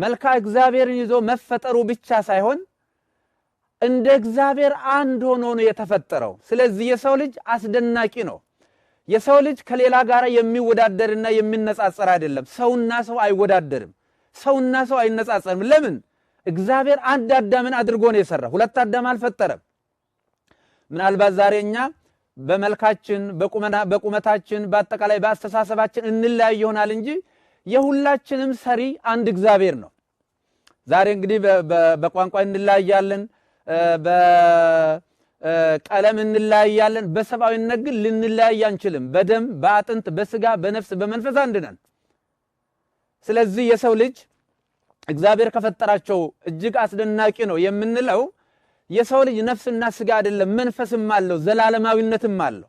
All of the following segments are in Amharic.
መልካ እግዚአብሔርን ይዞ መፈጠሩ ብቻ ሳይሆን እንደ እግዚአብሔር አንድ ሆኖ ነው የተፈጠረው። ስለዚህ የሰው ልጅ አስደናቂ ነው። የሰው ልጅ ከሌላ ጋር የሚወዳደርና የሚነጻጸር አይደለም። ሰውና ሰው አይወዳደርም። ሰውና ሰው አይነጻጸርም። ለምን? እግዚአብሔር አንድ አዳምን አድርጎ ነው የሰራ። ሁለት አዳም አልፈጠረም። ምናልባት ዛሬ እኛ በመልካችን፣ በቁመታችን፣ በአጠቃላይ በአስተሳሰባችን እንለያይ ይሆናል እንጂ የሁላችንም ሰሪ አንድ እግዚአብሔር ነው። ዛሬ እንግዲህ በቋንቋ እንለያያለን፣ በቀለም እንለያያለን። በሰብአዊነት ግን ልንለያይ አንችልም። በደም፣ በአጥንት፣ በስጋ፣ በነፍስ፣ በመንፈስ አንድ ነን። ስለዚህ የሰው ልጅ እግዚአብሔር ከፈጠራቸው እጅግ አስደናቂ ነው የምንለው የሰው ልጅ ነፍስና ስጋ አይደለም፣ መንፈስም አለው፣ ዘላለማዊነትም አለው።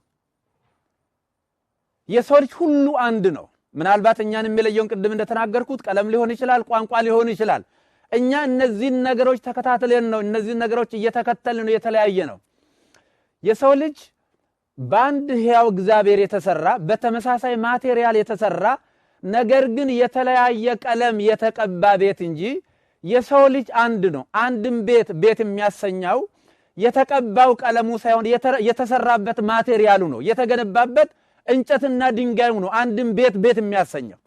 የሰው ልጅ ሁሉ አንድ ነው። ምናልባት እኛን የሚለየውን ቅድም እንደተናገርኩት ቀለም ሊሆን ይችላል፣ ቋንቋ ሊሆን ይችላል። እኛ እነዚህን ነገሮች ተከታትለን ነው፣ እነዚህን ነገሮች እየተከተልን ነው የተለያየ ነው። የሰው ልጅ በአንድ ሕያው እግዚአብሔር የተሰራ፣ በተመሳሳይ material የተሰራ፣ ነገር ግን የተለያየ ቀለም የተቀባ ቤት እንጂ የሰው ልጅ አንድ ነው። አንድም ቤት ቤት የሚያሰኘው የተቀባው ቀለሙ ሳይሆን የተሰራበት material ኡ ነው፣ የተገነባበት እንጨትና ድንጋዩ ነው። አንድም ቤት ቤት የሚያሰኘው።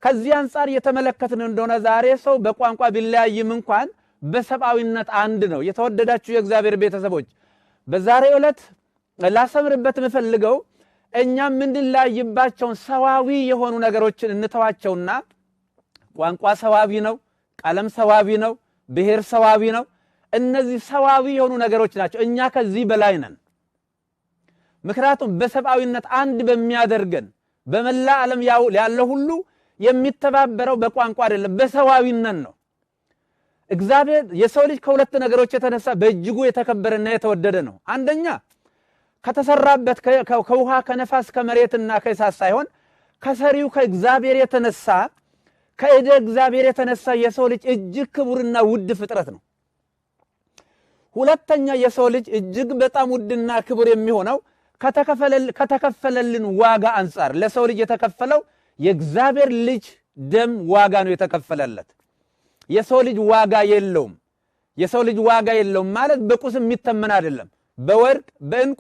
ከዚህ አንጻር የተመለከትን እንደሆነ ዛሬ ሰው በቋንቋ ቢለያይም እንኳን በሰብአዊነት አንድ ነው። የተወደዳችሁ የእግዚአብሔር ቤተሰቦች፣ በዛሬው ዕለት ላሰምርበት የምፈልገው እኛ የምንለያይባቸውን ሰዋዊ የሆኑ ነገሮችን እንተዋቸውና ቋንቋ ሰዋዊ ነው፣ ቀለም ሰዋዊ ነው፣ ብሔር ሰዋዊ ነው። እነዚህ ሰዋዊ የሆኑ ነገሮች ናቸው። እኛ ከዚህ በላይ ነን። ምክንያቱም በሰብአዊነት አንድ በሚያደርገን በመላ ዓለም ያለው ሁሉ የሚተባበረው በቋንቋ አይደለም፣ በሰዋዊነት ነው። እግዚአብሔር የሰው ልጅ ከሁለት ነገሮች የተነሳ በእጅጉ የተከበረና የተወደደ ነው። አንደኛ ከተሰራበት ከውሃ፣ ከነፋስ፣ ከመሬትና ከእሳት ሳይሆን ከሰሪው ከእግዚአብሔር የተነሳ፣ ከእደ እግዚአብሔር የተነሳ የሰው ልጅ እጅግ ክቡርና ውድ ፍጥረት ነው። ሁለተኛ የሰው ልጅ እጅግ በጣም ውድና ክቡር የሚሆነው ከተከፈለልን ዋጋ አንጻር ለሰው ልጅ የተከፈለው የእግዚአብሔር ልጅ ደም ዋጋ ነው የተከፈለለት። የሰው ልጅ ዋጋ የለውም። የሰው ልጅ ዋጋ የለውም ማለት በቁስ የሚተመን አይደለም። በወርቅ፣ በእንቁ፣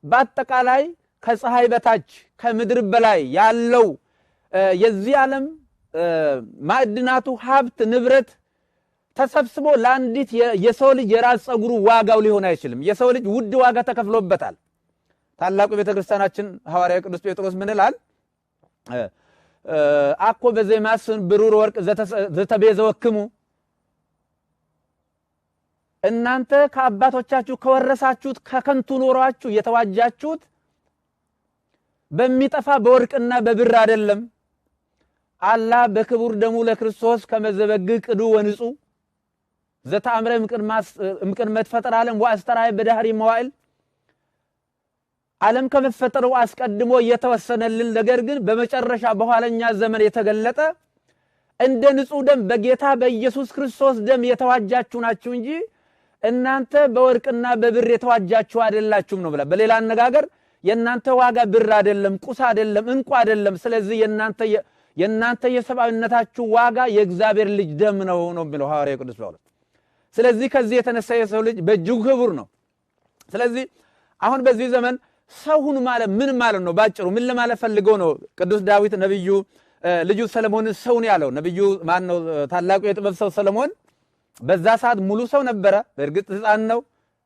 በአጠቃላይ ከፀሐይ በታች ከምድር በላይ ያለው የዚህ ዓለም ማዕድናቱ፣ ሀብት፣ ንብረት ተሰብስቦ ለአንዲት የሰው ልጅ የራስ ፀጉሩ ዋጋው ሊሆን አይችልም። የሰው ልጅ ውድ ዋጋ ተከፍሎበታል። ታላቁ ቤተክርስቲያናችን ሐዋርያው ቅዱስ ጴጥሮስ ምን ይላል? አኮ በዘይማስን ብሩር ወርቅ ዘተቤዘወክሙ፣ እናንተ ከአባቶቻችሁ ከወረሳችሁት ከከንቱ ኖሯችሁ የተዋጃችሁት በሚጠፋ በወርቅና በብር አይደለም። አላ በክቡር ደሙ ለክርስቶስ ከመዘበግ ቅዱ ወንጹ ዘተአምረ እምቅድመ ተፈጠረ ዓለም ወአስተርአየ በዳህሪ መዋዕል፣ ዓለም ከመፈጠሩ አስቀድሞ የተወሰነልን ነገር ግን በመጨረሻ በኋለኛ ዘመን የተገለጠ እንደ ንጹህ ደም በጌታ በኢየሱስ ክርስቶስ ደም የተዋጃችሁ ናችሁ እንጂ እናንተ በወርቅና በብር የተዋጃችሁ አይደላችሁም ነው ብላ። በሌላ አነጋገር የእናንተ ዋጋ ብር አይደለም፣ ቁስ አይደለም፣ እንቁ አይደለም። ስለዚህ የእናንተ የሰብአዊነታችሁ ዋጋ የእግዚአብሔር ልጅ ደም ነው ነው የሚለው ሐዋርያው ቅዱስ ጳውሎስ። ስለዚህ ከዚህ የተነሳ የሰው ልጅ በእጅጉ ክቡር ነው። ስለዚህ አሁን በዚህ ዘመን ሰው ሁኑ ማለት ምን ማለት ነው? ባጭሩ ምን ለማለት ፈልገው ነው ቅዱስ ዳዊት ነብዩ ልጁ ሰለሞንን ሰውን ያለው? ነብዩ ማን ነው? ታላቁ የጥበብ ሰው ሰለሞን በዛ ሰዓት ሙሉ ሰው ነበረ። በእርግጥ ሕፃን ነው፣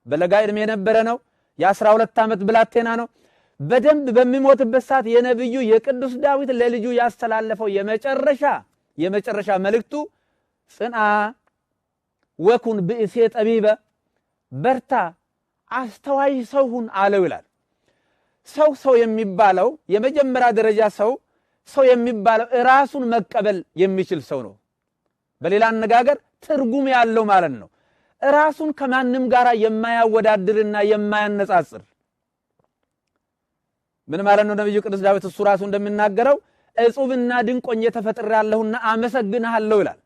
በለጋ ዕድሜ የነበረ ነው። የ12 ዓመት ብላቴና ነው። በደንብ በሚሞትበት ሰዓት የነብዩ የቅዱስ ዳዊት ለልጁ ያስተላለፈው የመጨረሻ መልእክቱ ጽንዓ ወኩን ብእሴ ጠቢበ፣ በርታ፣ አስተዋይ ሰው ሁን አለው ይላል። ሰው ሰው የሚባለው የመጀመሪያ ደረጃ ሰው ሰው የሚባለው ራሱን መቀበል የሚችል ሰው ነው። በሌላ አነጋገር ትርጉም ያለው ማለት ነው። ራሱን ከማንም ጋር የማያወዳድርና የማያነጻጽር ምን ማለት ነው? ነብዩ ቅዱስ ዳዊት እሱ ራሱ እንደሚናገረው እጹብና ድንቅ ሆኜ ተፈጥሬአለሁና አመሰግንሃለሁ ይላል።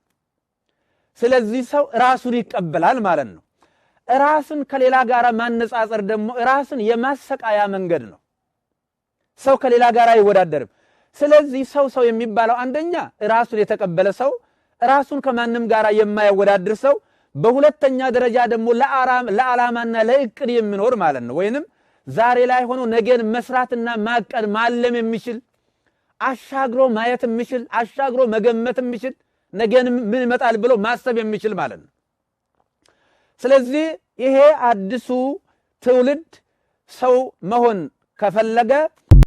ስለዚህ ሰው ራሱን ይቀበላል ማለት ነው። ራስን ከሌላ ጋር ማነጻጸር ደግሞ ራስን የማሰቃያ መንገድ ነው። ሰው ከሌላ ጋር አይወዳደርም። ስለዚህ ሰው ሰው የሚባለው አንደኛ ራሱን የተቀበለ ሰው፣ ራሱን ከማንም ጋር የማያወዳድር ሰው፣ በሁለተኛ ደረጃ ደግሞ ለዓላማና ለእቅድ የሚኖር ማለት ነው። ወይንም ዛሬ ላይ ሆኖ ነገን መስራትና ማቀድ ማለም የሚችል፣ አሻግሮ ማየት የሚችል፣ አሻግሮ መገመት የሚችል፣ ነገን ምን ይመጣል ብሎ ማሰብ የሚችል ማለት ነው። ስለዚህ ይሄ አዲሱ ትውልድ ሰው መሆን ከፈለገ